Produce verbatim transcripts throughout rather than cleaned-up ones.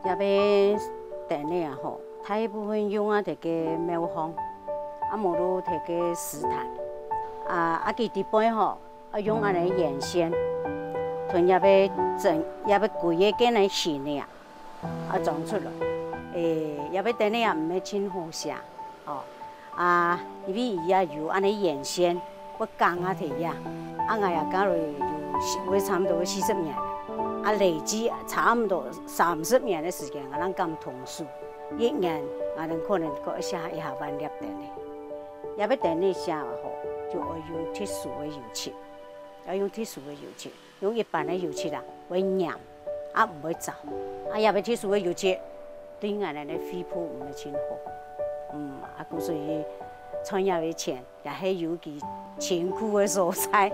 這位燈仔啊吼，大部分用啊這个廟方，啊無就這个寺壇，啊啊佢底背吼，愛用恁仔圓線，同這位整這位規个个呢形呢啊，啊裝出來。誒，這位燈仔啊毋係盡好寫，哦，啊因為佢啊有恁仔圓線， 會降啊忒啊。啊𠊎啊教了有四，會差毋多四十年，啊累積差毋多三十年个時間，𠊎正敢動手。一年𠊎等可能過寫一下萬粒燈仔。這位燈仔寫吼，就愛用特殊个油漆，愛用特殊个油漆。 用一般个油漆啊，會黏，啊毋會燥。啊這位特殊个油漆，對𠊎等个肺部毋係盡好。嗯，啊故所以賺這位錢，也係有佢辛苦个所在。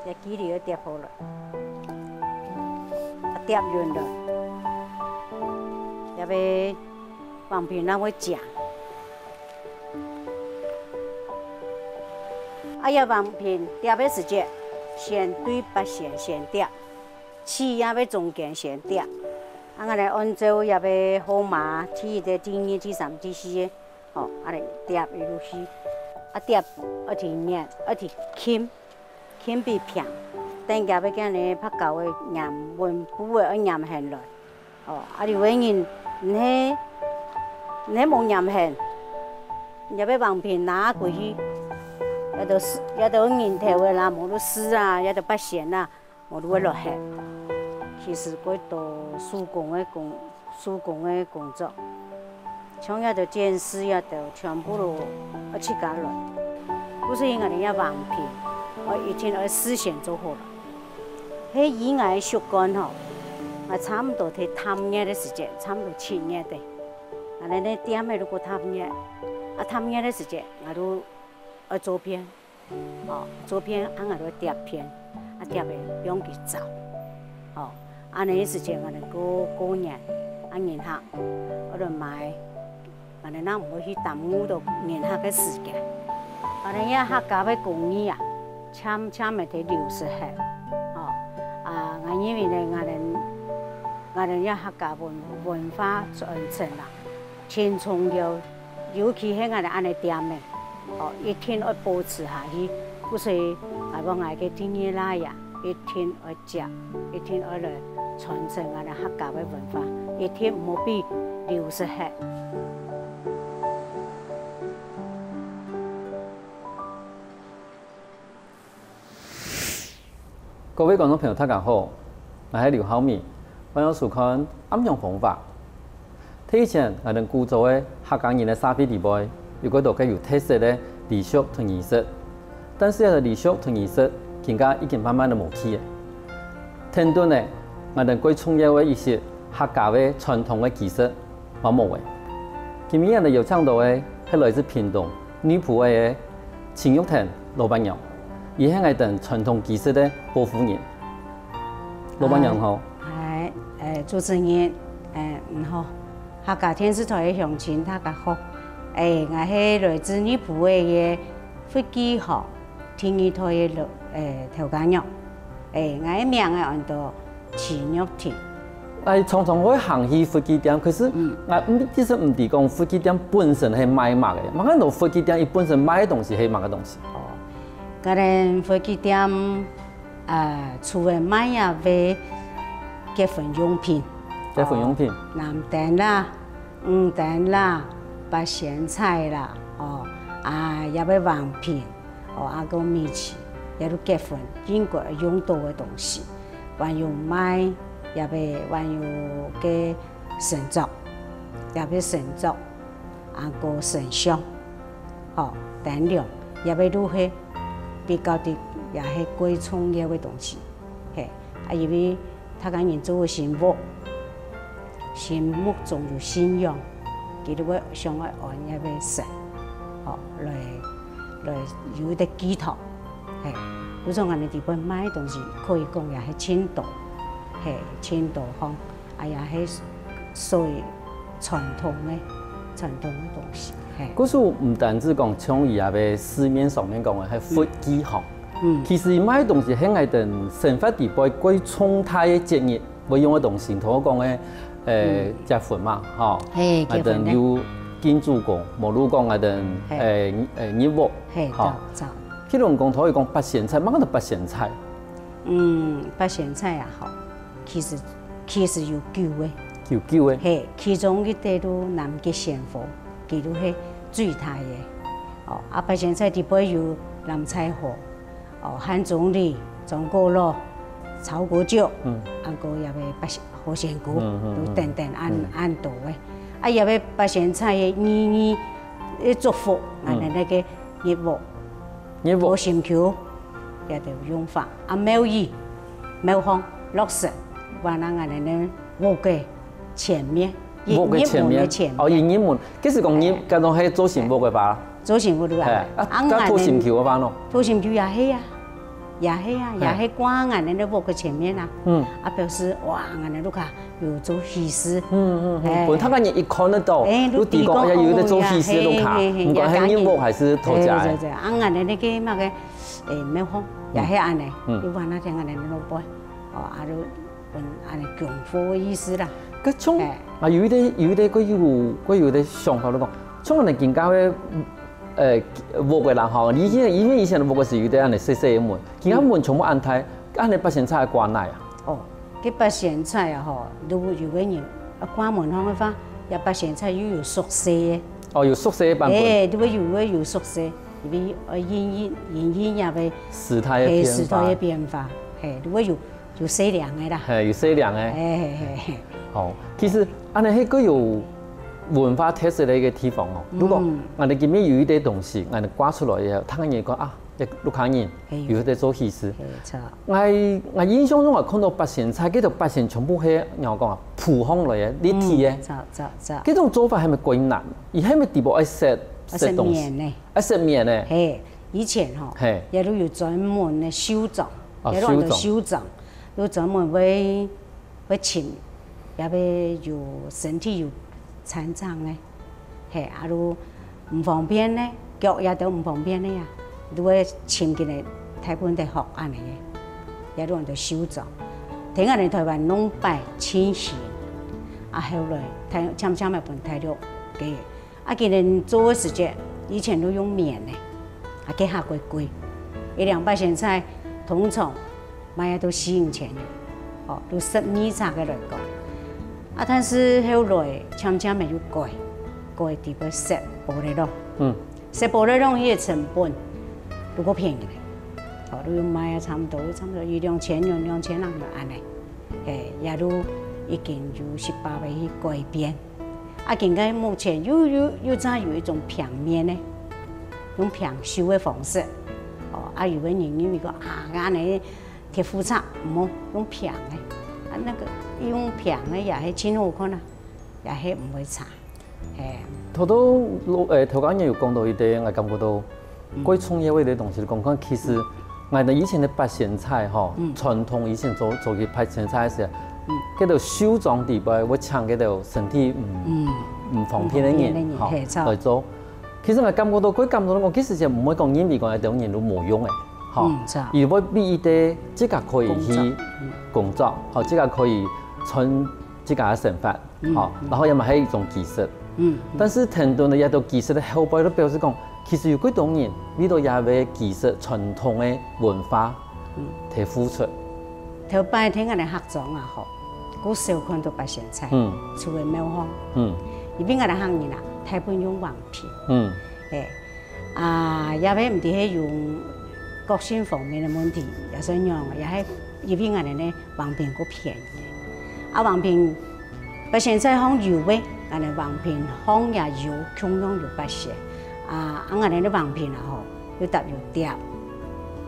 這支仔愛疊好了，啊疊勻了，這位橫片正會靚。啊這橫片疊个時節，先對八仙先疊， 四這位中間先疊。啊𠊎等按照這位號碼，第一个、第二、第三、第四个，吼，恁仔疊一路去。啊疊愛忒熱，愛忒輕，輕比平。等下愛將這白膠个黏穩，布仔愛黏絚來。哦，啊有个人毋係，毋係無黏絚，這位橫片拿過去，這兜，這兜人頭个啦，無就屎啊，這兜八仙啊， 無就會落忒。其實過多手工个工，手工个工作，像這兜剪絲這兜全部都愛自家來。故所以𠊎等這橫片，愛一定愛事先做好了。係以𠊎个習慣吼，𠊎差毋多在踏月个時節，差毋多七月个，𠊎等个店仔就過踏月，啊踏月个時節，𠊎就愛做片。 哦，做片恁仔來疊片，啊疊个放佢燥。哦，恁仔時節𠊎等過，過年，啊人客愛來買，𠊎等正毋會去耽誤到人客个時間。𠊎等這客家个工藝啊，漸漸仔在流失忒。哦，啊𠊎認為呢，𠊎等，𠊎等這客家文，文化傳承啊，盡重要。 尤其係𠊎等恁仔店仔，哦，一定愛保持下去。故所以𠊎講𠊎个姪仔倈仔一定愛接，一定愛來傳承𠊎等客家个文化，一定毋好分流失忒。 各位觀眾朋友，大家好，𠊎係劉浩明，歡迎收看《暗陽風華》。在以前，𠊎等古早个客家人个社會裡背，有幾多个有特色个禮俗同儀式。但是這禮俗同儀式，今下已經慢慢仔無去了。跈等呢，𠊎等過重要个一息客家个傳統个儀式， 嘛無了。今晡日𠊎等邀請到个係來自屏東內埔仔个陳玉婷老闆娘，佢係𠊎等傳統儀式个保護人。老闆娘好。哎，哎，主持人，哎，你好。客家電視台个鄉親，大家好。哎，𠊎係來自內埔仔个福記鄉第二代个老，哎，頭家娘。哎，𠊎个名仔安到 徐玉婷。𠊎常常會行去佛具店，可是，嗯，𠊎毋，其實毋知講佛具店本身係賣麼个，麼个，你佛具店佢本身賣个東西係麼个東西？哦，𠊎等佛具店，呃，除了賣這兜結婚用品，結婚用品。哦，男燈啦，女燈啦，八仙彩啦，哦，啊，這兜橫片， 哦，啊，過米奇，這兜結婚應該愛用到个東西，還有賣，這兜還有个神桌，這兜神桌，啊，過神像，吼，燈籠，這兜就係比較个，也係過重要个東西，嘿，啊，因為 大家人做个生活，心目中有信仰，佢就會想愛安這兜神，吼，來，來有一個寄託，嘿。故所恁樣地方賣東西，可以講也係盡多，係盡多項，啊也係屬於傳統个傳統个東西，係。故所毋單止講像以下个市面上面講个係佛具項，嗯，其實賣東西係𠊎兜生活裡背過重大个節日會用个東西，頭講个，呃，結婚嘛，吼，係，結婚个，𠊎兜有敬祖公，無如講𠊎兜，係，呃，呃，入屋，係，吼，著，著。譬如講，頭講八仙菜，麼个八仙菜？嗯，八仙菜啊，吼，其實其實有九个，有九个，係，其中一个就南極仙花，佢就係最大个。哦，啊，八仙菜底背有藍采和，哦，漢鍾離、張果老、曹國舅，嗯，啊，還有也个八仙何仙姑，嗯嗯嗯，就等等恁，嗯，恁多个。啊，也个八仙菜个意義，个祝福，嗯，恁樣个業務。 業務。保心球，也就用法。啊，廟宇、廟方、落實，還有𠊎兜个屋个前面，屋个前面，入門个前面。哦，入門，其實講入，該種係做新屋个吧？做新屋个啊。係，啊，啊，該保心球个話呢？保心球也係啊，也係啊，係，也係掛𠊎兜个屋个前面啊。嗯。啊，表示，哇，𠊎兜屋下 有做喜事。嗯嗯嗯，哎，分大家人一看得到，哎，就知講，哎呀，有一個做喜事个屋下，係，係，係，毋管係入屋還係頭家个。對對對，啊，𠊎兜个麼个，哎，廟方也係恁樣，嗯，就還下聽𠊎兜老輩，哦，啊，就分恁樣供奉个意思啦。該像，哎，啊，有一個，有一個，佢有，佢有一個想法，就講，像𠊎兜今家个，呃，屋个人吼，以前，因為以前个屋个係有一個恁樣細細个門，今下門全部恁大，恁樣八仙菜掛哪啊？哦， 該八仙菜啊吼，如果有个人啊掛門項个話，這八仙菜又有縮細个。哦，有縮細个版本。哎，如果有个有縮細，因為呃因應因應這个時代个變化。係，時代个變化，係，如果有有細量个啦。係，有細量个。係係係係。哦，其實恁樣係个有文化特色个一個地方哦。如果，嗯，𠊎兜今日有一個東西，𠊎兜掛出來以後，大家人講啊， 這屋下人，係，有在做喜事。係，著。𠊎，𠊎印象中𠊎看到八仙菜，該兜八仙全部係，仰般講啊，鋪項來个，立體个。嗯，著，著，著。該種做法係毋係較難？佢係毋係底部愛塞，愛塞東西？愛塞棉个。愛塞棉个。係，以前吼，係，這就有專門个繡莊，哦，這就安到繡莊。繡莊，就專門會 會尋，也會有身體有殘障个，係，啊，就毋方便呢，腳也都毋方便个啊，就會尋佢个大部分个學恁樣个，也就安到繡莊。聽𠊎兜台灣弄擺盡興，啊，後來大，漸漸个分大陸个 啊，佢等做个時節，以前都用棉个，啊，該下貴貴，一領八仙菜，通常賣到四五千銀，哦，都十二尺个來講。啊，但是後來漸漸个又改，改底背塞玻璃籠，嗯，塞玻璃籠，佢个成本，如果便宜个，哦，都賣啊差毋多，差毋多一兩千銀、兩千零銀恁樣，嘿，也都已經有十八倍去改變。 啊，今个目前又，又，又再有一種平面呢，用平繡个方式。哦，啊，有个人認為講，啊，恁樣忒複雜，毋好，用平个。啊，那個用平个也係盡好看啊，也係毋會差。嘿。頭頭老，誒，頭先你有講到一點，𠊎感覺到 嗯。過重要个一個東西，講講其實𠊎兜以前个八仙菜吼，嗯。傳統以前做，做个八仙菜个時候，嗯。該兜繡莊底背會請該兜身體毋，嗯。毋方便个人，毋方便个人，吼，嘿，著。來做。其實𠊎感覺到，過感動講，其實就毋會講因為講該兜人都無用个，吼。嗯，著。佢會變一個自家可以去工作，嗯。工作，吼，自家可以賺自家个生活。 嗯，吼，嗯。然後也嘛係一種技術。嗯，嗯。但是跈等呢，這兜技術个後背都表示講，其實有幾多人為了這個技術傳統个文化，嗯。在付出。頭擺聽𠊎兜客庄啊，吼，較少看到八仙菜，嗯。除了廟方。嗯。因為𠊎兜客人啊，大部分用橫平。嗯。嘿， 啊，也係毋知係用個性方面个問題，也算樣，也係因為𠊎兜呢橫平較便宜。啊，橫平八仙菜項有个，𠊎兜橫平項也有，共樣有八仙。啊，啊，𠊎兜呢橫平啊吼，又搭有疊，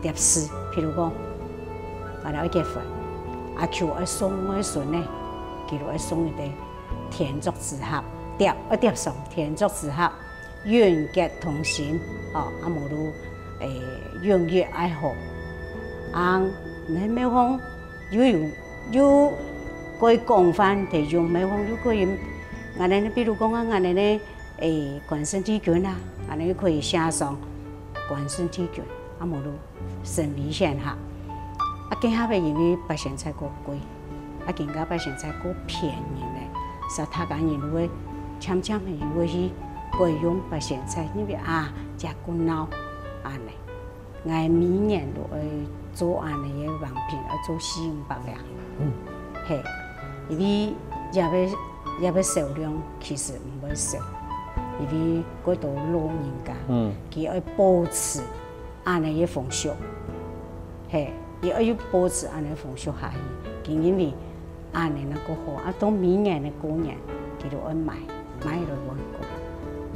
疊字，譬如講，𠊎兜愛結婚，啊，就愛送外孫呢，佢就愛送一個天作之合，疊，愛疊上天作之合。 永結同心，哦，啊，無就，誒，永浴愛河，毋係廟方又有又過廣泛个用，廟方又可以，𠊎等比如講啊，𠊎等呢，誒，關聖帝君啊，𠊎等又可以寫上關聖帝君，啊無就聖位顯赫。啊，該下个因為八仙菜過貴，啊，今个八仙菜過便宜咧，所以大家人就會漸漸个就會去改用八仙菜，因為啊，這過鬧，恁呢。 𠊎每年都愛做恁呢个橫屏，愛做四五百領。嗯。嘿，因為這个這个銷量其實毋會少，因為過多老人家，嗯。佢愛保持恁呢个風俗，嘿，佢愛有保持恁呢个風俗下去，佢因為恁呢那个好，啊，到每年个過年，佢都愛買，買來還過。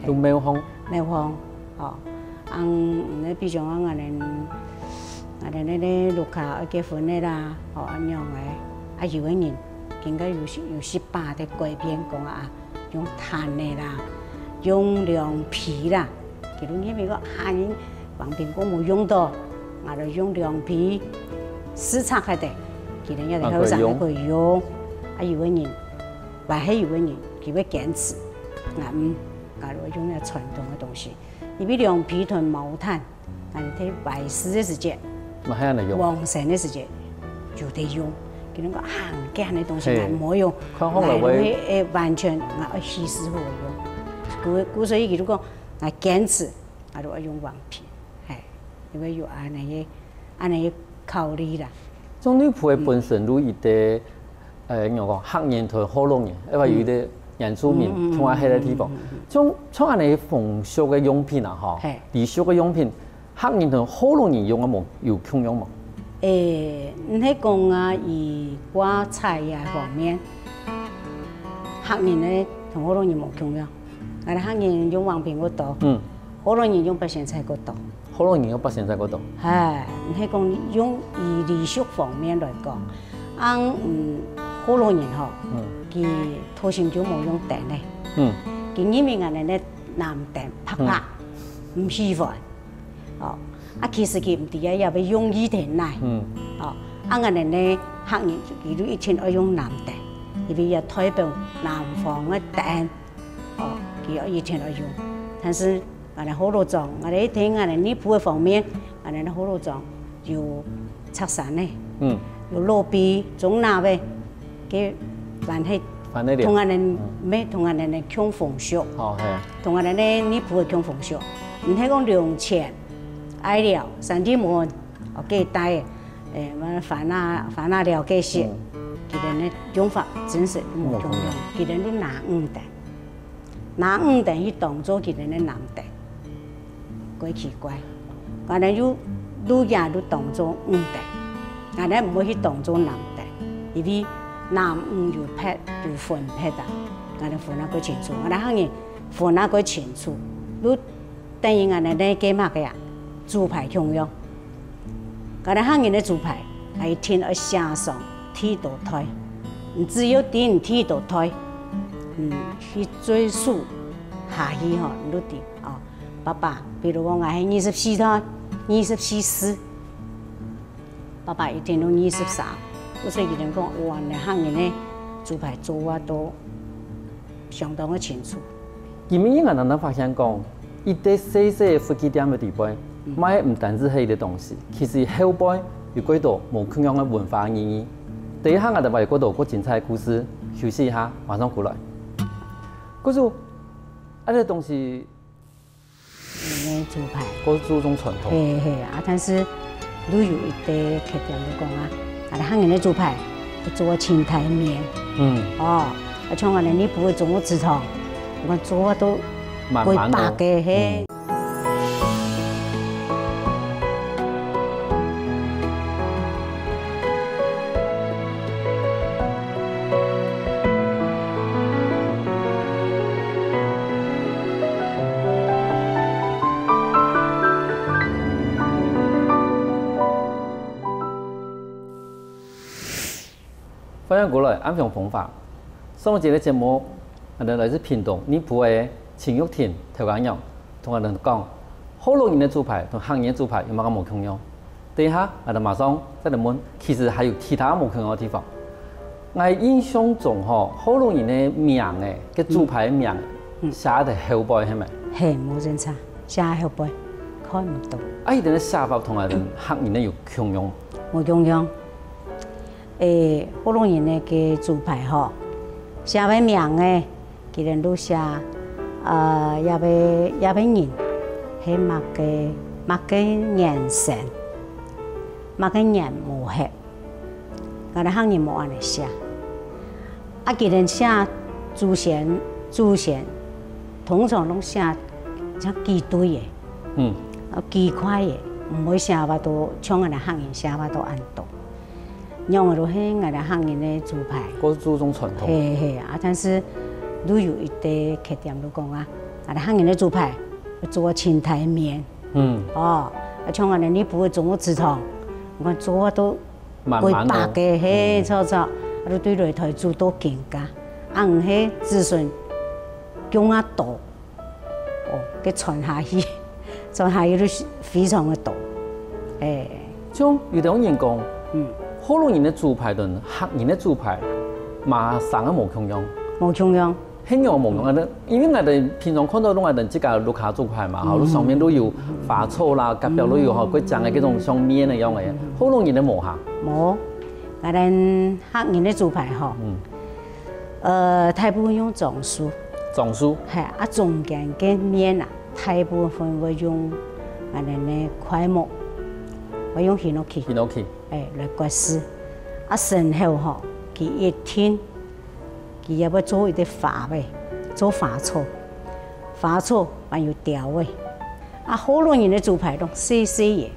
嘿。有廟方？廟方，哦。 啊，嗯，比如講啊，𠊎等，𠊎等呢个屋下愛結婚个啦，吼，恁樣个，啊，有个人，今个有有十八个改變講啊，用炭个啦，用涼皮啦，佢就認為講啊，人橫屏過無用到，𠊎就用涼皮，四尺个，佢等也後生个可以用，啊，有个人，還係有个人，佢會堅持，啊，嗯，𠊎就用該傳統个東西。 因為涼皮同毛毯，𠊎等在拜四个時節，嘛還恁樣用。往生个時節，就得用。佢等講啊，恁樣个東西嘿。𠊎無用，看好了喂。𠊎用个，誒，完全𠊎愛稀釋好用。故故所以佢就講，𠊎堅持，𠊎就愛用橫皮，嘿，因為有恁樣个，恁樣个考慮啦。中坜埔个本身就一个 呃，仰講客人同學老人，抑或有一个原住民，嗯，嗯，嗯，同下歇个地方。嗯，嗯，嗯，嗯。像像恁呢風俗个用品啊，吼，嘿。禮俗个用品，客人同學老人用个無有共樣無？誒，毋係講啊，以掛彩啊方面，客人呢同學老人無共樣。𠊎等客人用橫屏較多，嗯。學老人用八仙菜較多。 學老人个八仙菜較多。係，毋係講用以禮俗方面來講，恁，嗯，學老人吼，嗯。佢頭先就無用燈个，嗯。佢認為𠊎等个藍燈白白，嗯。毋喜歡。哦，啊，其實佢毋知啊，也會用一點奶。嗯。哦，啊，𠊎等个客人佢就一定愛用藍燈，因為也代表南方个燈。 哦，佢愛一定愛用。但是𠊎等學老莊，𠊎等一定𠊎等內埔个方面，𠊎等學老莊有赤山个，嗯。有老埤、中南个，該還係還得了。同𠊎等，嗯。乜同𠊎等个共風俗，哦，係。同𠊎等个內埔个共風俗，毋係講龍泉、愛寮、三地門，哦，該一帶个，誒，麼番仔、番仔寮該些，嗯。佢等个用法真實無共樣，無共樣。佢等都拿五等。 拿五等去當做佢等个藍燈，蓋奇怪。𠊎等又路也都當做五等，𠊎等毋會去當做藍燈，因為藍五有別，有分別啊。𠊎等分啊蓋清楚，𠊎等客人分啊蓋清楚，就等於𠊎等个該麼个啊，豬排共樣。 𠊎等客人个豬排，𠊎一定愛寫上第幾代。你只有知你第幾代，嗯，去追溯下去吼，你就知哦。爸爸，比如講，𠊎係二十四代，二十四世，爸爸一定都二十三。所以佢等講，哇，你客人个豬排做啊都相當个清楚。 今晡日𠊎等發現講，一個細細个佛具店个底背，嗯。賣个毋單止係一個東西，其實後背有幾多無共樣个文化意義。等一下𠊎等還有幾多較精彩个故事，休息一下，馬上過來。故事，啊，這個東西，嗯，豬排。較注重傳統。嘿嘿啊，但是 都有一個特點就講啊，啊，客人个豬排，愛做到清湯麵。嗯。哦，啊，像𠊎等內埔个中國祠堂，𠊎看做到滿滿哦。幾百個，嘿。嗯。 歡迎過來，暗香風華。上一節个節目，𠊎等來自屏東內埔个陳玉婷頭家娘，同𠊎等講，學老人个豬排同客人个豬排有麼个無共樣。等一下，𠊎兜馬上再來問，其實還有其他無共樣个地方。𠊎印象中吼，學老人个名仔，个祖牌个名仔，寫在後背，係無？係，無錯，寫後背，看毋到。啊，佢等个寫法同𠊎兜客人个有共樣？無共樣。誒，學老人个个祖牌吼，寫个名仔， 佢等都寫，呃，這位，這位人係麼个，麼个年生，麼个年無忒。𠊎兜客人無恁樣寫。啊，佢等寫祖先，祖先，通常攏寫像幾對个，嗯。啊，幾塊个，毋會寫法度，像𠊎兜客人寫法度恁多。 仰仔都係𠊎兜客人个祖牌。過注重傳統。係，係，啊，但是都有一個缺點，就講啊，𠊎兜客人个祖牌，愛做到盡大面。嗯。哦，啊，像𠊎兜內埔个宗祠堂，你看做到滿滿哦。幾百個，係，嗯。著，著，啊，都對擂台做到更加，啊，毋係子孫降啊多， 哦，該傳下去，傳下去都非常个多。誒。像有兜人講，嗯。學老人个祖牌同客人个祖牌，嘛生个無共樣。無共樣。係仰無共樣，嗯。因為𠊎兜平常看到攏𠊎兜自家屋下祖牌嘛，吼，嗯。上面都有花草啦，隔壁都有吼，嗯。過靚个該種像面个樣个，嗯。學老人个無哈？無，𠊎兜客人个祖牌吼，嗯。 呃，大部分用樟樹。樟樹。係，啊，中間个面啊，大部分會用𠊎兜个檜木，會用hinoki，hinoki。誒，來擱實。啊，身後吼，佢一定，佢也會做一個花尾，做花草，花草還有鳥尾。啊，學老人个祖牌攏細細个，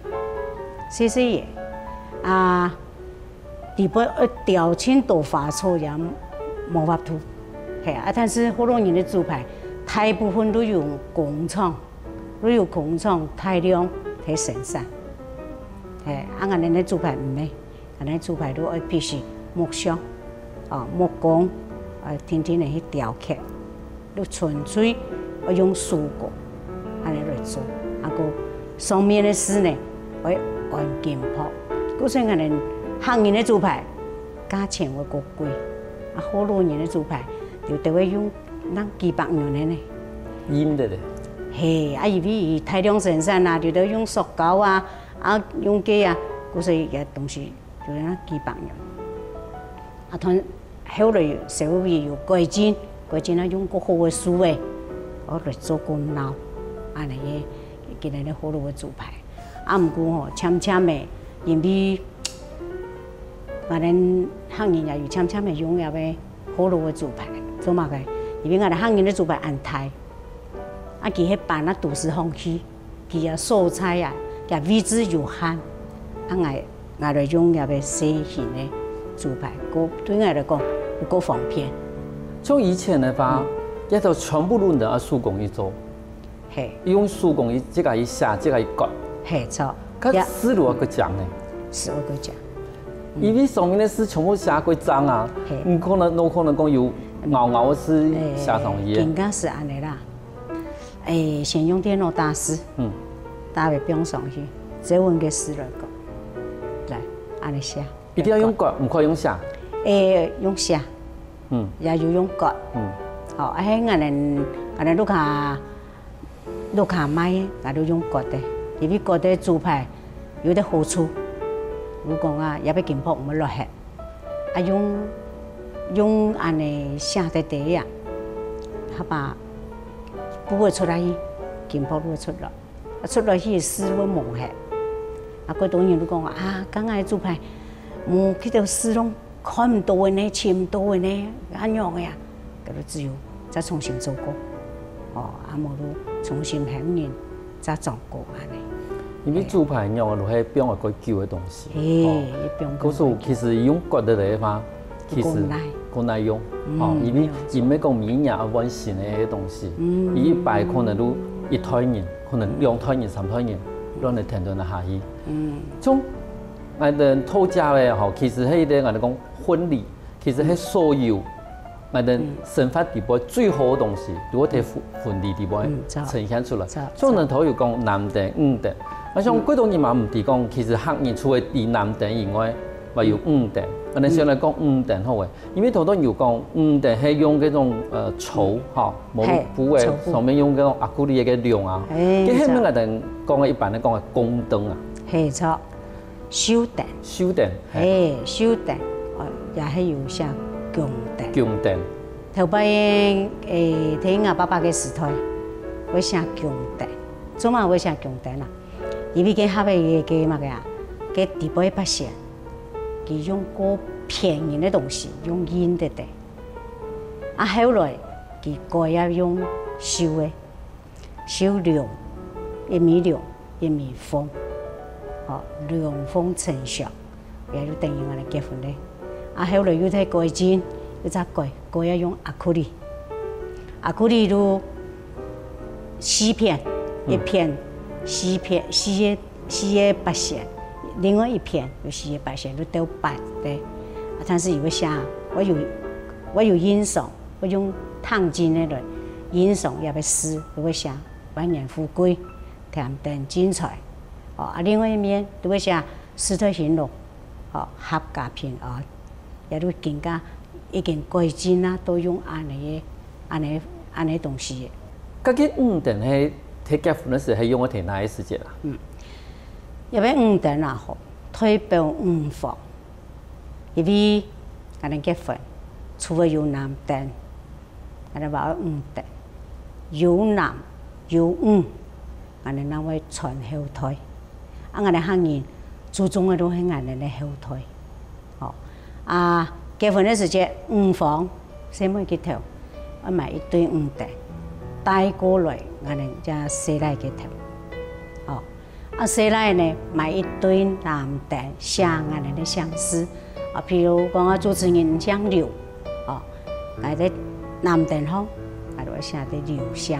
細細个，啊， 裡背愛雕盡多花草也無法度。係啊，但是學老人个祖牌，大部分都用工廠，都用工廠大量去生產。係，啊，𠊎兜个祖牌毋係，𠊎兜个祖牌都愛必須木匠，哦，木工，呃，定定个去雕刻。 就純粹愛用手工，恁樣來做。啊，過上面个字呢，愛安金箔。故所𠊎兜客人个祖牌，價錢會較貴。啊，學老人个祖牌，有兜會用到幾百銀个呢。印个咧。係，啊，因為佢大量生產啊，有兜用塑膠啊，啊，用个啊，故所个東西 就係幾百年。啊，但後來社會有改進，改進啊，用較好个樹仔，哦，來做較鬧，恁樣个，今日个學老个祖牌。啊，毋過吼，漸漸个，因為𠊎兜客人也有漸漸个用了个學老个祖牌，做麼个？因為𠊎兜客人个祖牌恁大，啊，佢係搬到都市項去， 佢个所在啊，佢位置有限，啊，𠊎，𠊎來用這个細型个祖牌，較，對𠊎來講，較方便。像以前个話，嗯。這兜全部都人啊手工去做，係。用手工去，自家去寫，自家去割。係，著。該字就愛較靚呢。字愛較靚。嗯。因為上面个字全部寫較靚啊，係。你可能，有可能講有拗拗个字寫上去个。誒，更加係恁樣啦。 誒，先用電腦打字，嗯。打个放上去，再用个字來割，來，恁樣寫。一定愛用割，毋可以用寫。誒，用寫，嗯。也有用割。嗯。好，啊，係𠊎兜，𠊎兜屋下，屋下賣个，𠊎兜用割个，因為割个祖牌有个好處，如果講啊，這个金箔毋會落忒。 啊，用，用恁樣寫个底啊，下把布仔出來去，金箔就會出來，啊，出來去字會蒙忒。啊，較多人就講啊，啊，該𠊎个祖牌，無，該兜字攏看毋到个呢，尋毋到个呢，恁樣个啊，該就只有再重新做過，哦，啊，無就重新喊人 再裝過恁樣。因為祖牌樣就係放个較久个東西，係，吼。放較久。故所其實用割个个話，其實較耐。較耐用，嗯，吼，因為，沒有錯。佢毋係講每日愛換新个東西，嗯。佢一擺可能都一代人，可能兩代人、三代人，亂來傳傳下去。嗯。像𠊎兜道家个吼，其實係一个𠊎兜講婚禮， 其實係所有𠊎兜生活裡背最好个東西，就會在婚，婚禮裡背，嗯，著。呈現出來。著，著。像人頭有講男丁、女丁， 𠊎想，嗯，幾多人嘛毋知講，其實客人除了知南燈以外，還有女燈。𠊎等先來講女燈好誒，因為頭先有講女燈係用該種，呃，綢，哈，毛布誒，係，綢布。上面用該種壓克力个龍啊。係，該係毋係𠊎等講个一般个講个宮燈啊？係，著。繡燈。繡燈，係。係，繡燈，哦，也係有寫宮燈。宮燈。頭擺，誒，在𠊎爸爸个時代，會寫宮燈。做麼會寫宮燈啊？ 因為該下背个，个麼个啊，个底背八仙，佢用過便宜个東西，用印个个。啊，後來佢改啊用繡个，繡龍，一面龍，一面鳳，吼，龍鳳呈祥。 也就等於𠊎等結婚咧。啊，後來又再改進，又再改，改要用壓克力。壓克力就四片，嗯。一片四片，四个，四个八仙，另外一片有四个八仙，就鬥八个。啊，但是佢會寫，𠊎有，𠊎有印上，𠊎用燙金个來印上，也會寫，就會寫萬年富貴，添丁進財。哦，啊，另外一面就會寫 世代興隆，吼，合家平安，也就更加已經改進啊，都用恁呢个、恁呢、恁呢東西。該个女燈係在結婚个時係用个在哪个時節啊？嗯，這个女燈啊，吼，代表女方，因為𠊎等結婚，除了有男燈， 𠊎等話愛女燈，有男有女，𠊎等正會傳後代。啊，𠊎等客人注重个都係𠊎等个後代。吼，啊，結婚个時節，女方細妹个頭，愛買一對女燈，帶過來𠊎等這細倈个頭。吼， 啊，細倈呢，買一對男燈，寫𠊎等个姓氏。啊，譬如講啊，主持人姓劉，哦，𠊎在男燈項，𠊎就會寫个劉姓，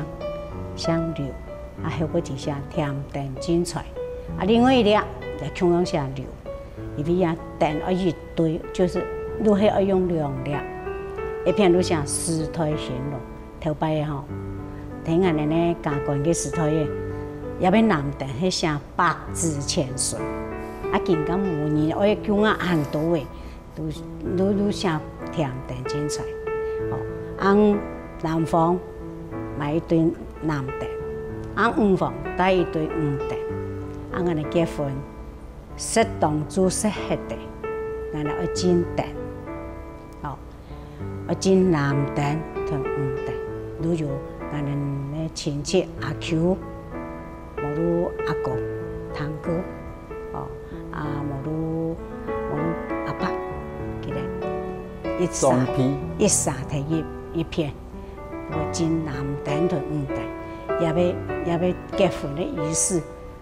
姓劉。啊，後背底寫添丁進財。啊，另外一粒也共樣寫劉，因為啊，燈愛一對，就是就係愛用兩粒，一片就寫世代興隆。 頭擺个吼，在𠊎等个家官个時代个，這个男燈係寫百子千孫，啊，今下無人愛供啊恁多个，都、都、都寫添丁進財。吼，啊，男方買一對男燈，啊，女方帶一對女燈，啊，𠊎等結婚，適當注冊核个，𠊎等愛進燈。 哦，愛進男燈同女燈，就有𠊎等个親戚阿舅，無就阿公堂哥，哦，啊，無就、無就阿伯，佢等一儕、長輩。一儕在一、一片，愛進男燈同女燈，也愛、也愛結婚个儀式，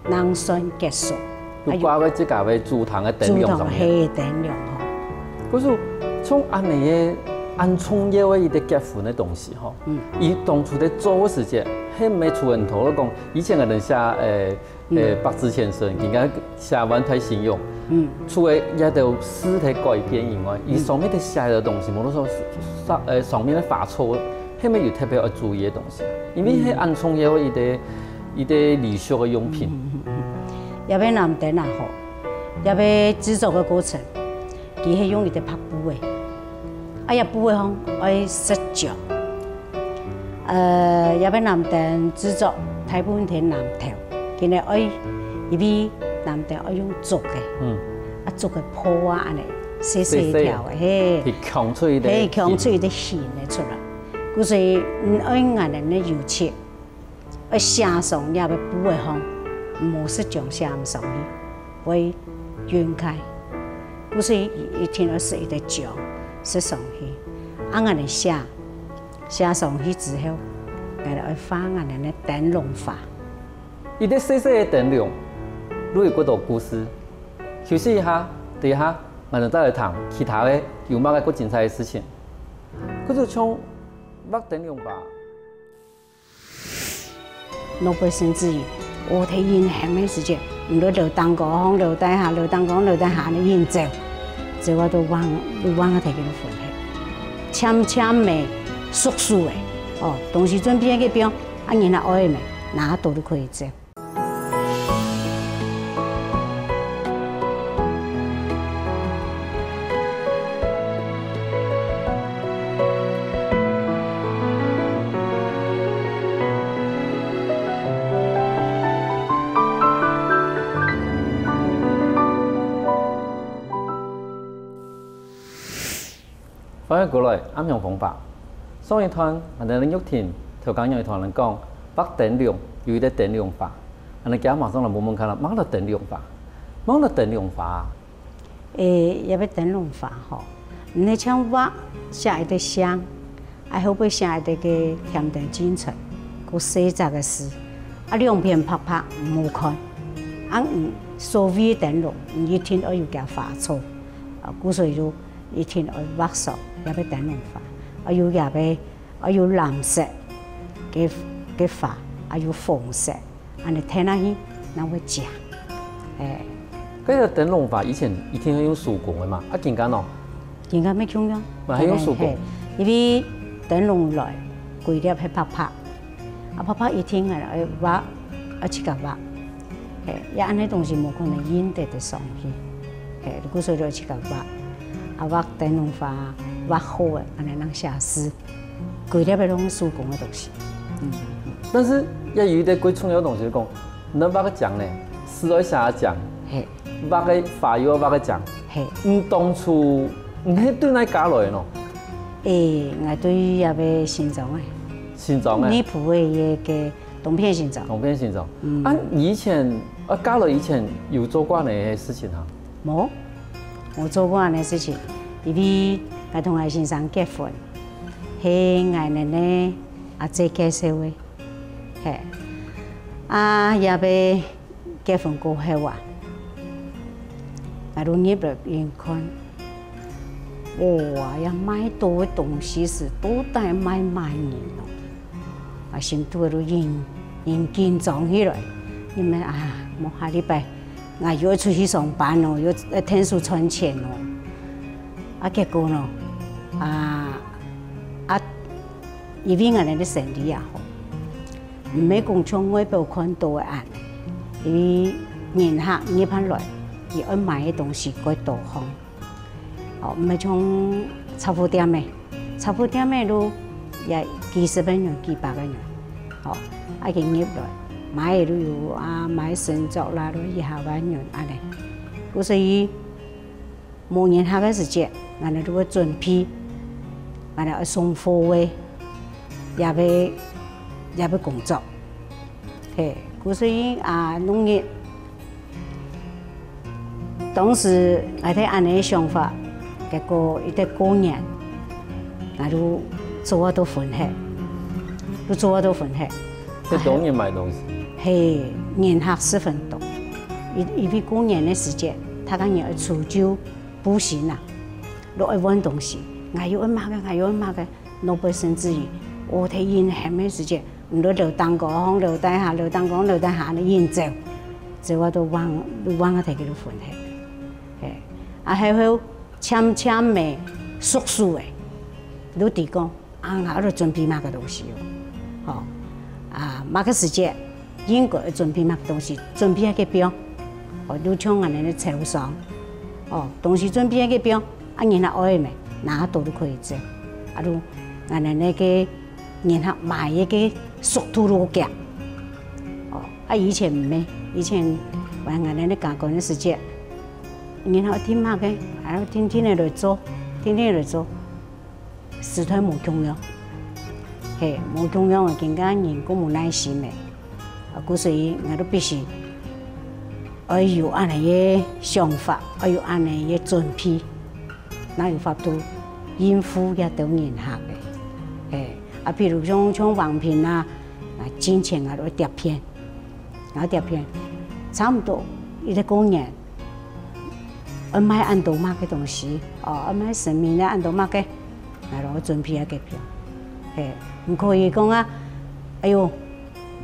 正算結束。就掛在自家个祖堂个燈籠上面。祖堂个燈籠吼。可是像恁呢个恁重要个一个結婚个東西吼，嗯。佢當初在做个時節，係毋係除了頭講，以前个人寫，誒，誒，嗯。百子千孫，今下寫萬代興旺。嗯。除了這兜字个改變以外，嗯。佢上面个寫个東西，無論說上、誒，上面个花草，係毋係有特別愛注意个東西啊？因為係恁重要个一个 一个禮俗个用品。嗯，嗯，嗯，嗯。這个男燈啊吼，這个製作个過程，佢係用一个白布个，啊，這布个吼，愛色漿。呃，這个男燈製作大部分在南投，佢呢愛，因為男燈愛用竹个，嗯。啊，竹个破啊，恁呢，細細條个，細細个，嘿。去強出一个嘿，強出一个形个出來。故所以，嗯，愛𠊎等个油漆 愛寫上這个布个項，無色漿寫毋上去，會暈開。故所以一定愛使一个漿色上去。啊，𠊎等寫，寫上去之後，𠊎等愛畫𠊎等个燈籠花。一个細細个燈籠，都有幾多故事。休息一下，等一下，𠊎等再來談其他个有麼个更精彩个事情。可是像畫燈籠吧。 老百姓之一，我在運行个時節，毋就樓頂高項、樓底下、樓頂高項、樓底下恁樣運走，走啊都橫，都橫啊，大家都分開，漸漸个縮縮个，哦，東西準備个放，啊，人啊愛个，拿到都可以走。歡迎過來暗香風華。上一段，𠊎等玉婷頭先有一段人講，畫燈籠有一個燈籠花，𠊎等今馬上來問問看啦，麼个燈籠花？麼个燈籠花啊？誒，這個燈籠花吼，你像畫寫一個像，啊後背寫一個个甜甜進前，个細隻个字，啊兩片白白毋好看，啊你所謂燈籠，你一定愛有个花草，啊故所以就 一定愛畫上這個燈籠花，愛有這個，愛有藍色个个花，愛有紅色，恁呢𢯭下去，正會靚。誒，該個燈籠花以前一定愛用手工个嘛，啊今下呢？今下乜共樣，嘛還用手工。嘿，因為燈籠來，歸粒係白白，啊白白一定愛畫，愛自家畫。 嘿，也恁呢東西無可能印得得上去。嘿，故所就自家畫，啊畫燈籠花，畫好个，恁呢正寫字，歸粒个攏手工个東西。嗯。但是也有一個最重要个東西，就講，你畫个靚呢，字愛寫得靚，嘿，畫个花又愛畫个靚。嘿，你當初你係對哪位學來个呢？誒，𠊎對這個新莊个，新莊个，內埔个一個 東片新莊。東片新莊。嗯。啊以前，啊嫁來以前有做過恁呢个事情哈？無，無做過恁呢个事情，因為𠊎同𠊎先生結婚，係𠊎奶奶阿姊介紹个，嘿，啊這個結婚過後啊， 𠊎就入來一看，哇，這賣到个東西係到底賣麼人哦？啊心肚就緊緊緊張起來，因為啊，無下禮拜𠊎又愛出去上班哦，又愛𢯭手賺錢哦。啊結果呢，啊啊，因為𠊎等个生理也好， 毋係講像外表看到个恁呢，因為人客入行來，佢愛買个東西較多項。哦，毋係像雜貨店个，雜貨店个就也幾十個銀、幾百個銀。哦，啊佢入來，買个就有啊，買身作啦，就一下萬銀恁呢。故所以 無人客个時節，𠊎等就會準備，𠊎等愛送貨个，這個這個工作。嘿，故所以啊，農曆，當時𠊎兜恁呢个想法，結果一直過年，𠊎就做啊都分忒，就做啊都分忒。係當日買東西。嘿，人客十分多，因因為過年个時節，大家人愛除舊 布新啊，就愛換東西，𠊎又愛麼个，𠊎又愛麼个，老百姓之餘，哦，在人喊个時節，毋就留當高，放留大下，留當高，放留大下，恁樣走，走啊都換，換啊，大家都分忒。嘿，啊，還有漸漸个熟手个，就知講， 啊，𠊎愛準備麼个東西哦？吼，啊，麼个時節應該愛準備麼个東西，準備該個放，哦，就像恁呢个樵桑，哦，東西準備該個放，啊，人家愛个咩，拿到就可以走，啊，就恁呢个人家買个速度就較遽，哦，啊，以前毋係，以前還恁呢个加工个時節，人家愛訂麼个，還愛定定个來做，定定个來做。 時代無共樣，嘿，無共樣个，今下人較無耐心个，啊，故所以𠊎兜必須愛有恁呢个想法，愛有恁呢个準備，正有法度應付這兜人客个。嘿，啊，比如像像王品啊，啊，進前𠊎兜貼片， 𠊎貼片，差毋多一個過年，愛賣恁多麼个東西，哦，愛賣神明个恁多麼个，𠊎就準備啊該片。嘿，毋可以講啊，哎喲，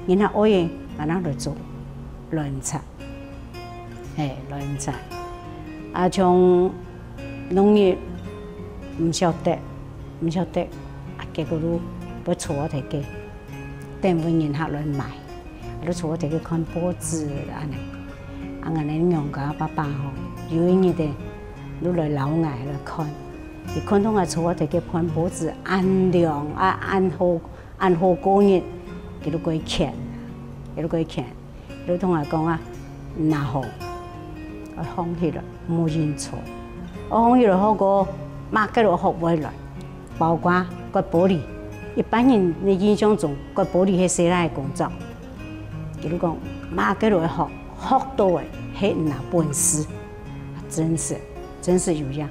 人家愛个，𠊎正來做，亂掣。嘿，亂掣。啊，像農曆毋曉得，毋曉得，啊，結果就會坐啊忒个，等分人客來買。 就坐在該看報紙恁呢。啊，𠊎个娘家爸爸吼，有一日仔，就來摎𠊎來看。佢看到𠊎坐在該看報紙恁涼啊，恁好，恁好過日，佢就過譴，佢就過譴，佢就同𠊎講啊，若好，愛䟘起來，毋好硬坐。愛䟘起來好過，麼个都學會來。包括割玻璃。一般人个印象中，割玻璃係細倈仔个工作。佢就講，麼个都愛學，學到个係你个本事。真實，真實有影。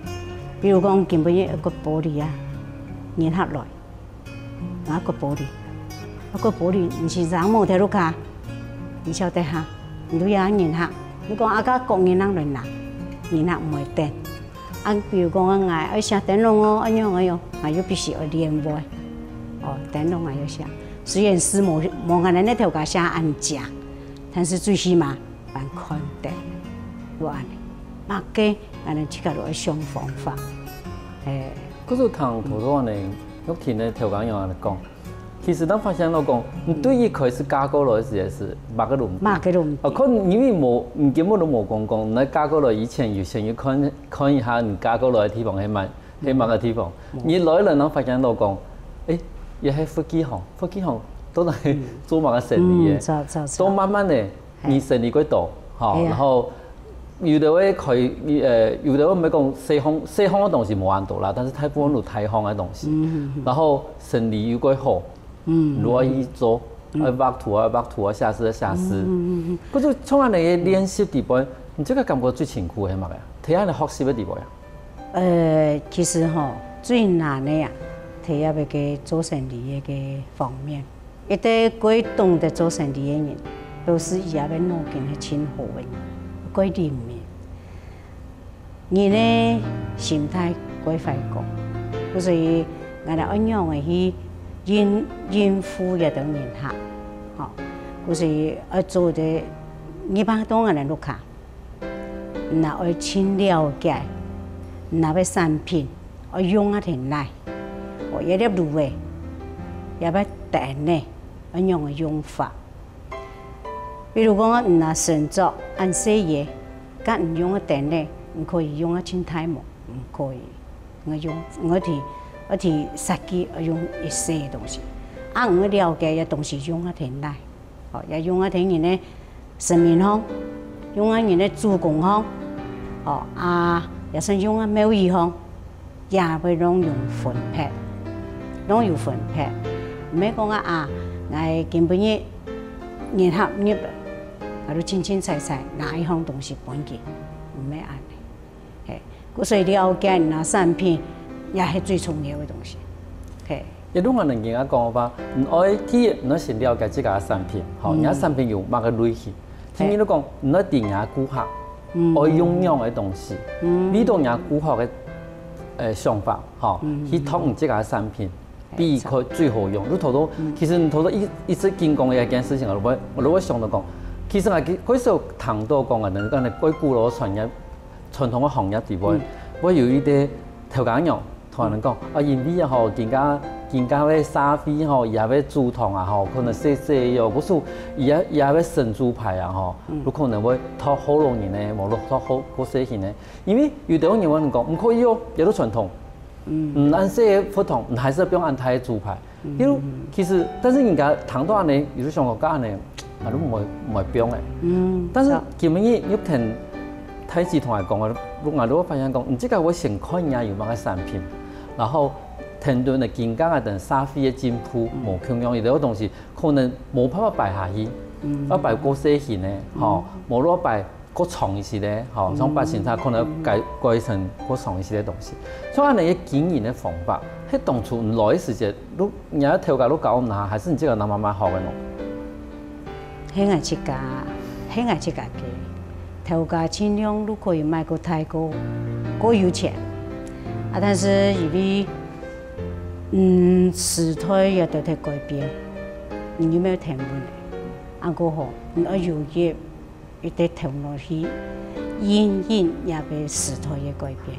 比如講，今晡日割玻璃啊，人客來， 啊，割玻璃，啊，割玻璃，你先生無在屋下，你曉得哈？你都有人客，你講啊，該工人人來拿，人客毋會等。啊，比如講啊，𠊎愛寫燈籠哦，愛仰仔哦，𠊎又必須愛練會。哦，燈籠𠊎愛寫，雖然字無無𠊎等頭家寫恁靚，但是最起碼 還看得，有恁呢，麼个恁呢自家都愛想方法。嘿，可是聽頭頭恁呢，玉婷个頭家娘恁呢講，其實當發現到講，你對一開始嫁過來个時節係麼个都毋知，麼个都毋知。啊，可能因為無，你根本都無講講，你嫁過來以前有先去看看一下你嫁過來个地方係麼係麼个地方。你來了，然後發現到講，誒，也係佛記行，佛記行到底係做麼个生意个？嗯，做做都做，慢慢的，你生意過多，吼，係啊然後有的會開，呃，有的會毋係講細項細項个東西無恁多啦，但是大部分都大項个東西，然後生理又過好，嗯，如果一做，愛畫圖啊，畫圖啊，寫詩啊，寫詩，可是從恁呢个練習底背，你這个感覺最辛苦个係麼个？在恁呢學習个底背啊？呃，其實吼，最難个啊，第一个个做生理个个方面，一个過懂得做生理个人，都係佢个腦筋係盡好个人，過靈敏。人个心態過壞个，故所以𠊎等愛仰仔去應應付這兜人客，吼，故所以愛做得，你放到𠊎等屋下，你愛盡了解，你个產品愛用啊定哪，哦，這粒滷个，這个等个，愛仰仔用法。 比如講，你拿神桌恁細个，該你用个等个，你可以用啊盡大無？毋可以。𠊎用，𠊎提，𠊎提設計愛用一細个東西，啊，𠊎了解个東西用啊定哪，哦，也用啊定人个神明項，用啊人个祖公項，哦，啊，也算用啊廟宇項。 也會攏有分別，攏有分別。毋係講啊啊，𠊎今晡日人客入來，𠊎就清清彩彩拿一項東西分佢，毋係恁呢。嘿，故所以了解你个產品，也係最重要个東西。嘿，一路𠊎等人家講个話，你愛第一，你愛先了解自家个產品，吼，你个產品有麼个類型。第二，你講你愛知你个顧客，愛用仰个東西，為到你个顧客个呃想法，吼，去討你自家个產品，比佢最好用。就頭頭，其實你頭頭一一直緊講个一件事情，我會我會想到講，其實𠊎開始有聽到講啊，人家个過古老个傳業，傳統个行業底背，會有一个頭家娘 同人講，啊，因為啊吼，今下今下个社會吼，也个煮湯啊吼，可能細細个喲，故所也也个神主牌啊吼，有可能會討好老人呢，無討好過細人呢。因為有兜人會講，毋可以哦，這都傳統。嗯，恁細个佛堂，你還是愛放恁大个主牌。比如，其實，但是人家聽到恁呢，有就想講，該恁呢，啊，都毋會毋會放誒。嗯，但是今晡日玉婷大姊同𠊎講个，𠊎都會發現講，你自家會先看人家有麼个產品， 然後，天天个金價啊等社會个進步無共樣，有兜東西可能無辦法擺下去，愛擺過細型个，吼，無落擺過長一息个，吼，像八仙茶可能改改成過長一息个東西。像恁樣个經營个方法，係當初你來个時節，你你个頭家都教你啊，還係你自家拿慢慢學个呢？ 係𠊎自家，係𠊎自家个。頭家盡量都可以賣過大過，過有錢。啊，但是因為，嗯，時代也都在改變，你有沒有聽聞？啊，過後，你愛有一一个頭腦去應應這个時代个改變，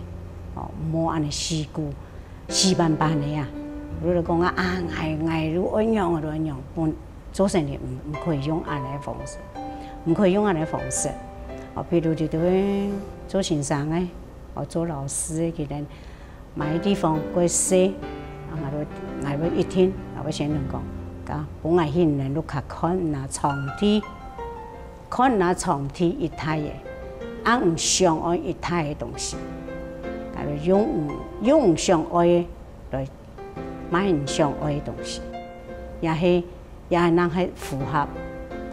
哦，莫恁樣死固死板板个啊。如果講啊，啊，𠊎𠊎就愛仰，就愛仰，本 做生理毋毋可以用恁樣个方式，毋可以用恁樣个方式。哦，譬如你兜做先生个，哦，做老師个，佢等買个地方過細，啊，𠊎會𠊎會一定，𠊎會先同講，講，分𠊎去你等屋下看若場地，看若場地一大个，啊，毋想愛一大个東西，𠊎會用用毋想愛个來買人想愛个東西，也係也係能係符合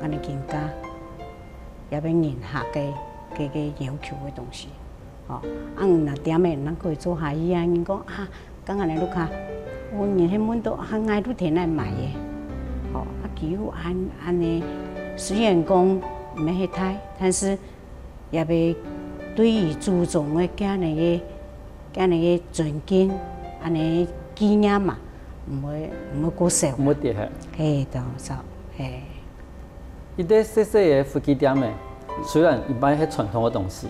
𠊎等今下也係人客个个个要求个東西。吼，啊，若店个人可以做下去啊，人講啊，剛剛个路卡，有人係問到啊，𠊎都天來買个。吼，啊，佢有恁恁呢，雖然講毋係大，但是 也會對於祖宗个恁樣个、恁樣个尊敬，恁樣紀念嘛，毋會、毋會過少。毋會跌忒。係，著，著，係。一個細細个佛具店仔，雖然佢賣係傳統个東西，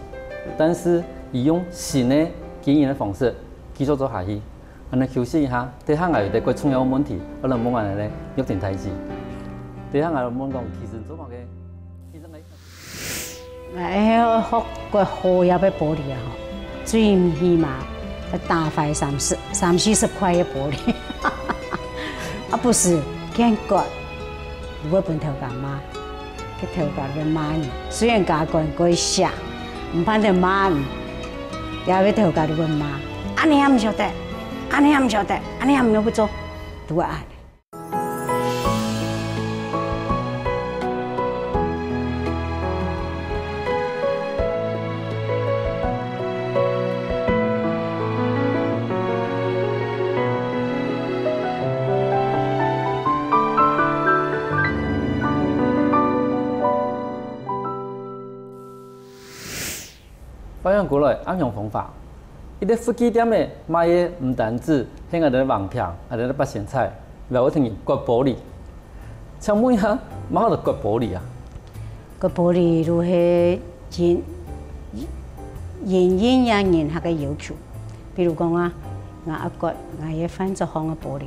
但是佢用新个經營个方式繼續做下去。恁樣休息一下，等下𠊎有一個最重要个問題，𠊎來問恁樣个玉婷大姊。等下𠊎來問講，其實做麼个？其實𠊎 𠊎學刮好這个玻璃啊，吼，最起碼愛打壞三十、三四十塊个玻璃。啊，毋係，見割，就會分頭家罵，該頭家就會罵你。雖然家官過惜，毋盼得罵你，這个頭家就會罵。恁樣也毋曉得，恁樣也毋曉得，恁樣也毋曉得做，就會恁樣。 歡迎過來暗香風華。一個佛具店仔賣个毋單止係𠊎兜个橫餅，𠊎兜个八仙菜，還有一個人割玻璃。請問一下，麼个叫割玻璃啊？割玻璃就係因、因應人客个要求。比如講啊，𠊎愛割𠊎个飯桌項个玻璃，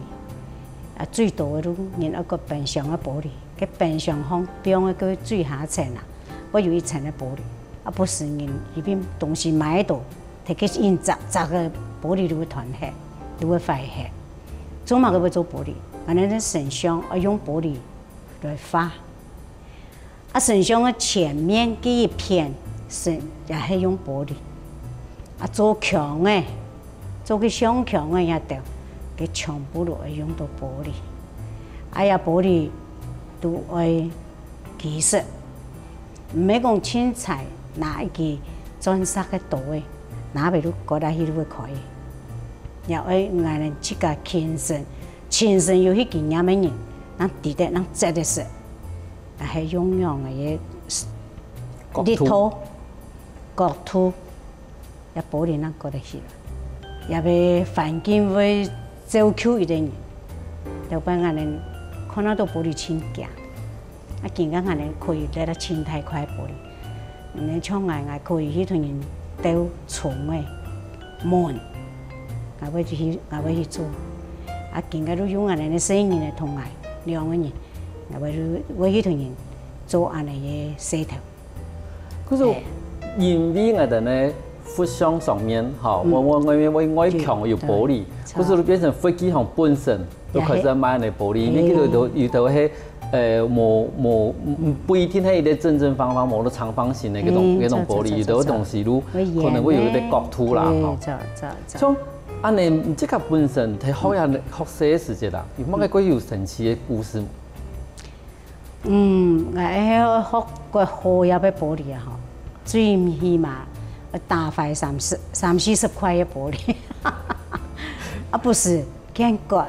啊，最多个就人愛割冰箱个玻璃，該冰箱項放个該最下層啊，會有一層个玻璃。 啊，毋係人一般東西買到，摕去印砸，砸个玻璃就會斷忒，就會壞忒。做麼个會做玻璃？𠊎等个神像愛用玻璃來畫。啊，神像个前面該一片，神也係用玻璃。啊，做框个，做个相框个也著，該全部都愛用到玻璃。哎呀，玻璃都愛技術。 毋係講凊彩拿一支鑽石个刀仔，拿分佢割下去就會開。也愛𠊎等自家親身，親身有去經驗个人，正知得，正做得識，還係用樣个角度。力度、角度。 也玻璃正割得起來，也會環境會照顧一個人。頭擺𠊎等看到玻璃盡驚，啊，今下𠊎等可以拿到盡大塊玻璃。嗯，像𠊎，𠊎可以去同人鬥窗个門，𠊎會去，𠊎會去做。啊，今下就用𠊎等个細人仔同𠊎兩個人，𠊎會去，會去同人做恁樣个事頭。 可是因為𠊎等个佛像上面，吼，嗯。外、外、外、外、外牆有玻璃，對，對。可是就變成佛具項本身就開始賣恁樣玻璃，因為有兜、有兜係，呃，無、無、毋一定係一個正正方方，無就長方形个該種、嗯，該種玻璃，有兜東西就可能會有一個角度啦，吼。對，對，對。像恁樣，你自家本身在學校、學生个時節啦，有麼个過有神奇个故事無？ 嗯，𠊎係學割好這个玻璃啊吼，最起碼愛打壞三十、三四十塊个玻璃。啊，毋係，見割，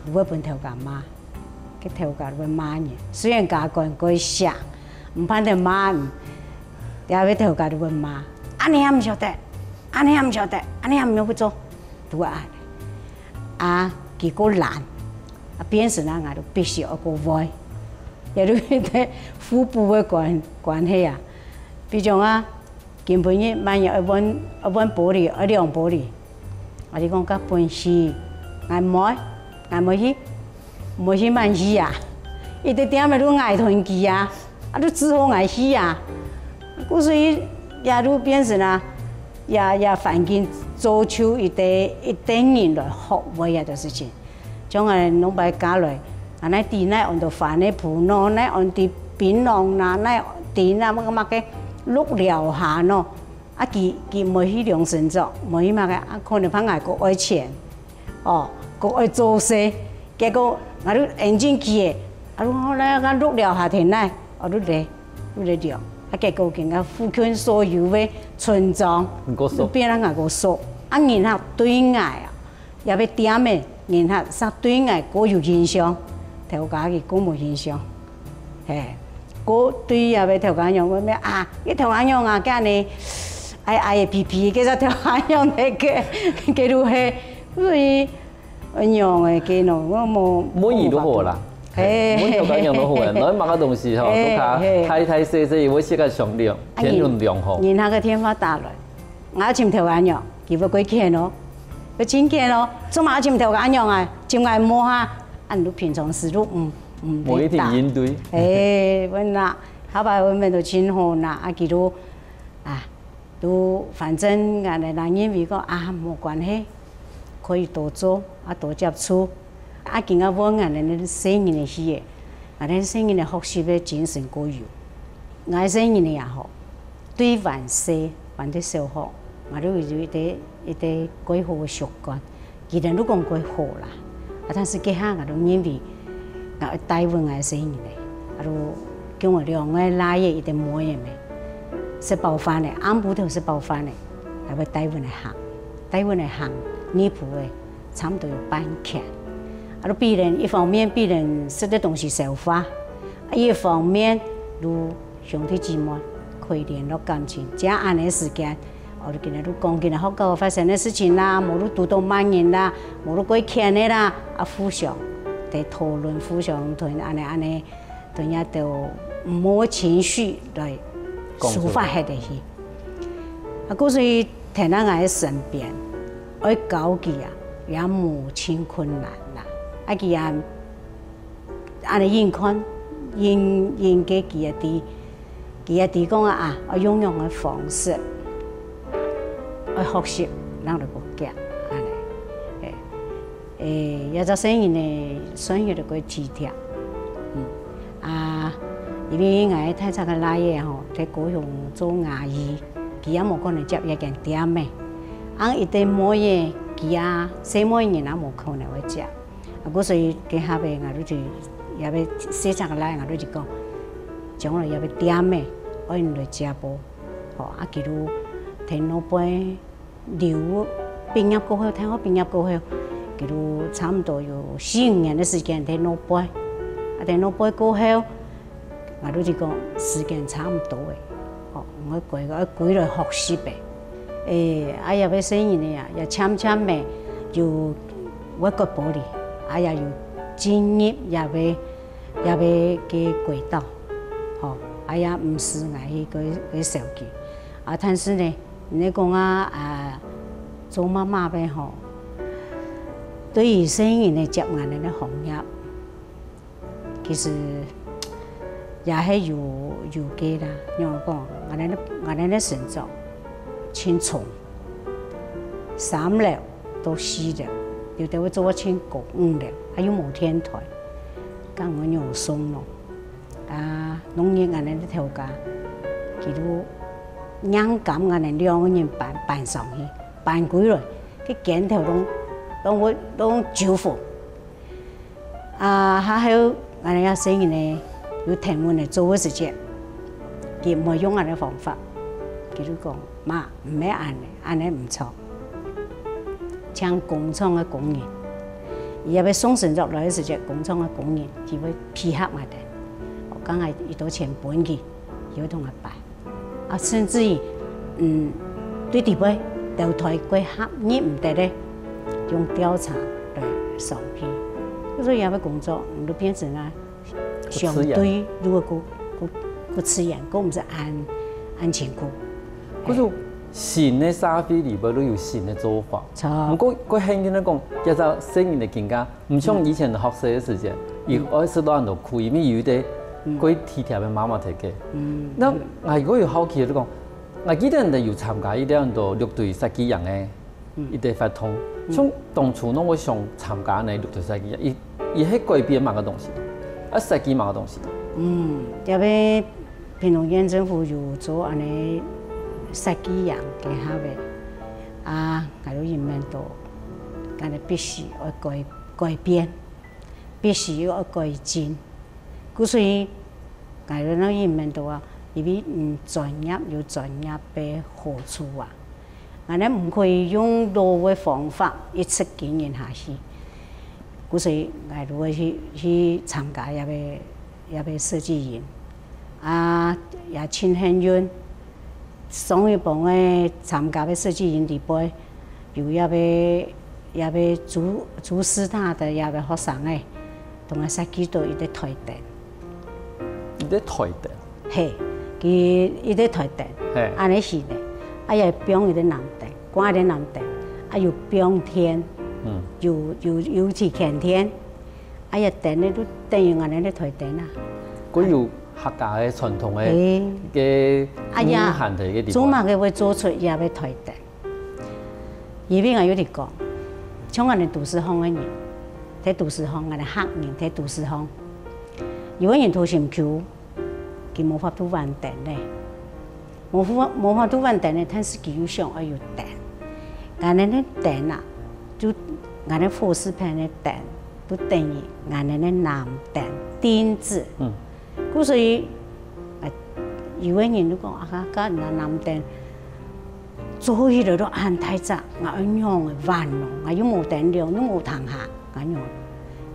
就會分頭家罵，該頭家就會罵你。雖然家官過惜，毋盼得罵你，這个頭家就會罵。恁樣也毋曉得，恁樣也毋曉得，恁樣也毋曉得做，就會恁樣。 啊，佢過懶，啊，變成啊，𠊎就必須愛過會，也就係互補个關、關係啊。比如講啊，今晡日萬一愛換、愛換玻璃，愛量玻璃，啊，你講較本事，𠊎毋愛，𠊎毋愛去，毋愛去滿意啊，一直店仔都𠊎同佢啊。 啊，就只好𠊎去啊。故所以也就變成啊，也、也環境造就一個、一個人來學會這个事情。像𠊎兩擺嫁來，啊，哪知哪安到番仔鋪喏，哪安知檳榔啦，哪知哪麼个麼个鹿寮下喏。啊，佢、佢毋會去量身做，毋會去麼个，啊，可能怕𠊎過愛錢。 哦，个愛做事，結果𠊎就認真去个，啊，就好來，𠊎錄了下天來，啊，錄咧，錄咧了，啊，結果今个附近所有个村莊，毋過熟。都變了𠊎个熟，啊，人客對𠊎啊，也要店个人客煞對𠊎个有印象，頭家个个無印象。 嘿，个對也要頭家娘，講咩啊，个頭家娘啊，該呢，矮矮个皮皮，个隻頭家娘个个个路係，所以，樣个个喏，我無，問佢都好啦，嘿，問頭家娘都好啦，拿麼个東西吼，嘿，都較嘿。大大細細，有个時間商量，啊，天倫兩好。人，人客个電話打來， 𠊎尋頭家娘，佢會過譴哦，會真譴哦，做麼尋頭家娘啊？尋𠊎無哈？恁樣平常時都毋毋無一定應對。哎，問啦，後擺問問都真好啦，啊，佢都啊，都反正𠊎个男人咪講啊，無關係，可以多做啊，多接觸。啊，今个問𠊎个細人个事个，𠊎个細人个學習个精神過有，𠊎細人个也好。 對還細，還在小學，𠊎都有一個一個蓋好个習慣，佢等都講蓋好啦。啊，但是這下𠊎都認為，𠊎愛帶分𠊎个細人咧，啊，都叫𠊎兩個倈仔一個妹仔咩，食飽飯咧，暗晡頭食飽飯咧，𠊎會帶分佢行，帶分佢行，日步咧，差毋多有半圈。啊，都必然一方面必然食个東西消化，啊，一方面都 兄弟姊妹可以聯絡感情。這恁樣个時間，𠊎就今日就講今日學校發生个事情啦，無就堵到麼人啦，無就過譴个啦，啊，互相在討論，互相同恁樣恁樣，同人都毋好情緒來抒發忒下去。啊，故所以跈在𠊎个身邊，愛教佢啊，也無盡困難啦。啊，佢也 恁樣應看，應應該佢也知，佢也知講啊，啊，愛用樣个方式，愛學習，讓佢過遽，恁樣。誒誒，這隻細人呢，算係一個體貼。嗯，啊，因為𠊎大隻个倈仔吼，在高雄做牙醫，佢也無可能接一間店个。啊，一個妹仔，佢啊，細妹人也無可能會接。 啊，故所以該下尾𠊎就，也要細隻个倈，𠊎就講，將來也要店个，愛你來接無？吼，啊，佢就跈老爸留畢業過後，大學畢業過後，佢就差毋多有四五年个時間跈老爸。啊，跈老爸過後， 𠊎就係講時間差毋多咧，吼，𠊎歸，𠊎歸來學習咧。誒，啊，也要細人仔啊，也漸漸仔就會覺玻璃，啊，也有進入也要，也要个軌道，吼，啊，也毋使𠊎去个，个手機。啊，但是呢，你講啊，啊，做媽媽个吼，對於細人仔接𠊎等个行業， 其實也係有，有个啦。仰般講，𠊎等个，𠊎等个神桌盡重，三樓到四樓，有兜會做到盡高，五樓，還有無天台，該𠊎仰送咯。啊，農曆𠊎等个頭家，佢就硬扛𠊎等兩個人搬，搬上去，搬歸來，該肩頭攏，攏會，攏揪紅。 啊，下後，𠊎等个細人仔有聽𠊎等做个時節，佢毋會用恁樣个方法，佢就講：「媽，毋係恁樣，恁樣毋著。」像工廠个工人，佢也要送神桌來个時節，工廠个工人，佢會配合𠊎等。哦，講𠊎一多錢分佢，佢會同𠊎搬。 啊，甚至於，嗯，對底背投胎過合入毋得个，用調查來上去。所以這个工作，嗯，就變成啊，相對如果過，過，過自然，過毋使恁，恁辛苦。可是新个社會裡背都有新个做法。著。毋過，過現今來講，這隻細人仔个更加 毋像以前學生个時節，佢愛食到恁多苦，因為有一個過體貼个媽媽在該。該𠊎又好奇就講，𠊎記得你有參加一個恁多六堆設計營个一個活動，像當初仰會想參加呢六堆設計營，佢，佢係改變麼个東西，啊，設計麼个東西？嗯，這个屏東縣政府有做恁樣設計營个下尾，啊，𠊎就入面到。𠊎等必須愛改改變，必須愛改進。故所以，𠊎等个認為到啊，因為嗯專業有專業个好處啊，𠊎等毋可以用老个方法一直經營下去。故所以，𠊎就會去去參加這个這个設計營，啊，也盡幸運。 上一幫个參加个設計營裡背，有一个一个朱朱師大个一个學生仔，同𠊎設計到一个檯燈。一个檯燈？係，佢一个檯燈，係，恁仔形个，啊也放一个南燈，掛一个南燈，啊又放電，嗯，有有有去牽電，啊這燈呢就等於𠊎等个檯燈啊。佢有 客家个傳統个个，啊呀，意涵在个地方。做麼个會做出這个檯燈？因為𠊎有在講，像𠊎等都市項个人，在都市項，𠊎等客人在都市項，有个人在心臼，佢無法度換燈呢，無法無法度換燈呢，但是佢又想愛有燈，𠊎等个燈啊，就𠊎等个複式片个燈，就等於𠊎等个南燈釘子。嗯。 故所以，啊，有个人就講啊，該該南南燈做起來都恁大隻，𠊎愛仰仔換咯，𠊎又無燈了，又無窗下，𠊎仰？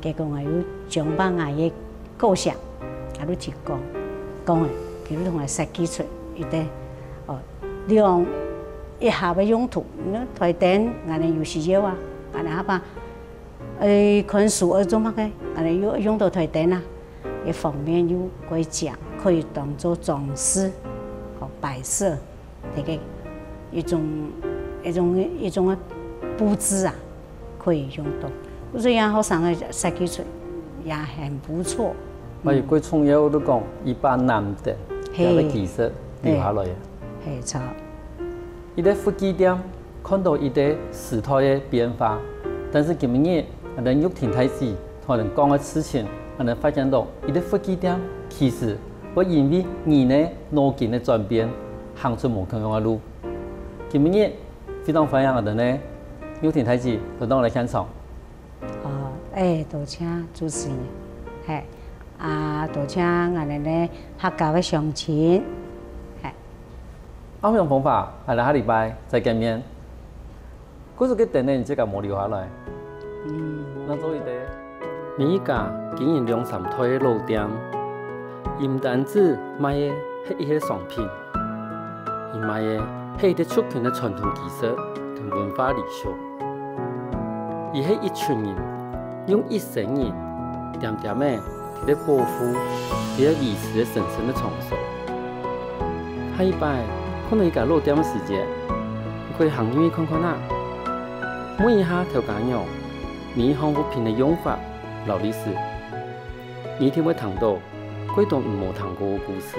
結果𠊎又將把𠊎个構想，𠊎就去講，講了，佢就同𠊎設計出一个，哦，兩一下个用途，那檯燈，𠊎等有需要啊，𠊎等下把，呃，看書愛做麼个，𠊎等又用到檯燈啊。 一方面又蓋靚，可以當做裝飾和擺設，這个一種一種一種个佈置啊，可以用到。所以啊，學生个設計出也很不錯。還有最重要就講，佢把南燈，係，這个技術留下來啊。係，著。 一个佛具店看到一个時代个變化，但是今日𠊎等玉婷大姊同𠊎等講个事情，𠊎等發現到一个佛具店其實會因為人个腦筋个轉變，行出無共樣个路。今日非常歡迎𠊎等个玉婷大姊來到𠊎等現場。哦，欸，多謝主持人，係，啊，多謝𠊎等个客家个鄉親，係。 暗香風華，𠊎等下禮拜再見面。故所个燈呢，你自家無留下來。嗯。那做一个。每一家經營兩三代个老店，佢毋單止賣个係一个商品，佢賣个係一个族群个傳統技術同文化禮俗。佢係一群人用一生人恬恬仔 佢个保護，佢个維持个神聖个場所。下一擺看到一家老店个時節，你可以行入去看看啊。問一下頭家娘，每一項物品个用法摎歷史，你一定會聽到幾多你無聽過个故事。